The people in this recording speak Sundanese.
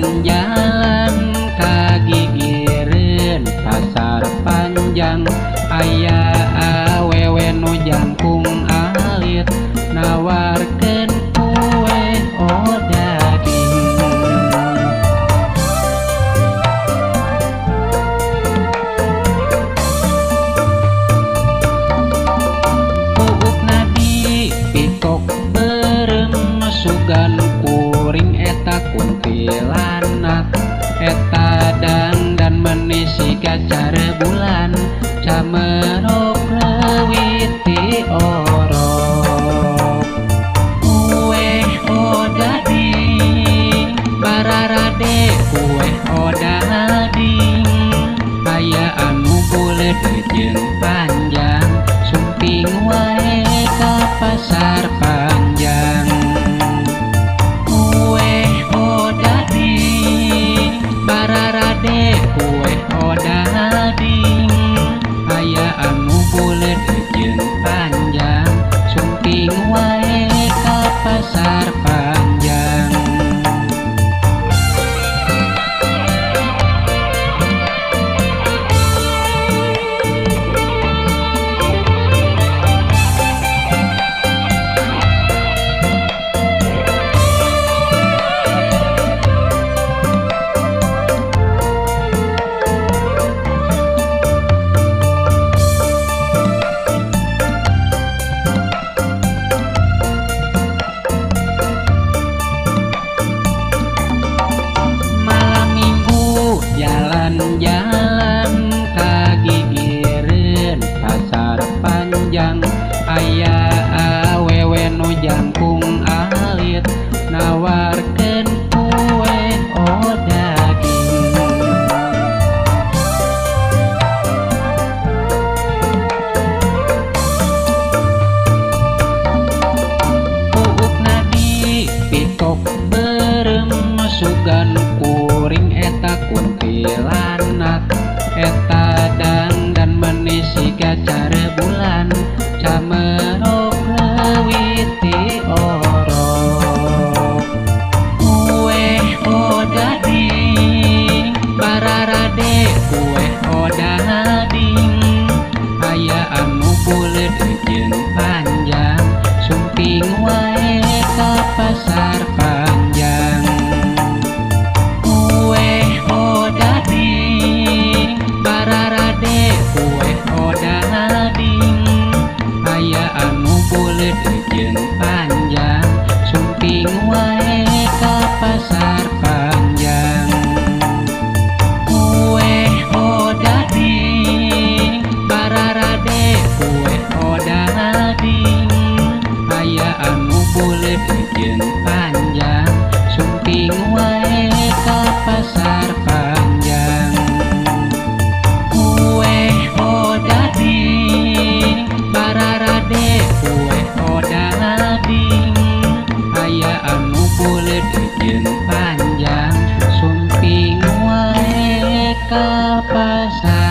Jalan-jalan kagigireun pasar panjang, aya awewe nu jangkung alit nawarkeun kue odading. Puukna dipikok beureum sugan kuring eta kuntilanak, eta dangdan meni siga carebulan camerok leuwih ti orok. Kue odading bararade, kue odading aya anu buleud jeung panjang, sumping wae ka pasar panjang. Kue odading bararade, kue odading aya anu buleud jeung panjang, sumping wae ka pasar panjang. Jalan-jalan kagigireun pasar panjang, aya awewe nu jangkung alit nawarkeun kue odading. Puukna dipikok beureum sugan kuring eta kuntilanak, eta dangdan meni siga carebulan camerok leuwih ti orok. Kue odading bararade, kue odading aya anu buleud jeung panjang, sumping wae ka pasar panjang. Kue odading bararade, kue odading aya anu buleud jeung panjang, sumping wae ka pasar panjang. Kue odading bararade, kue odading aya anu buleud jeung panjang, sumping wae ka pasar panjang. Kue odading bararade, kue odading aya anu buleud jeung panjang, sumping wae ka pasar.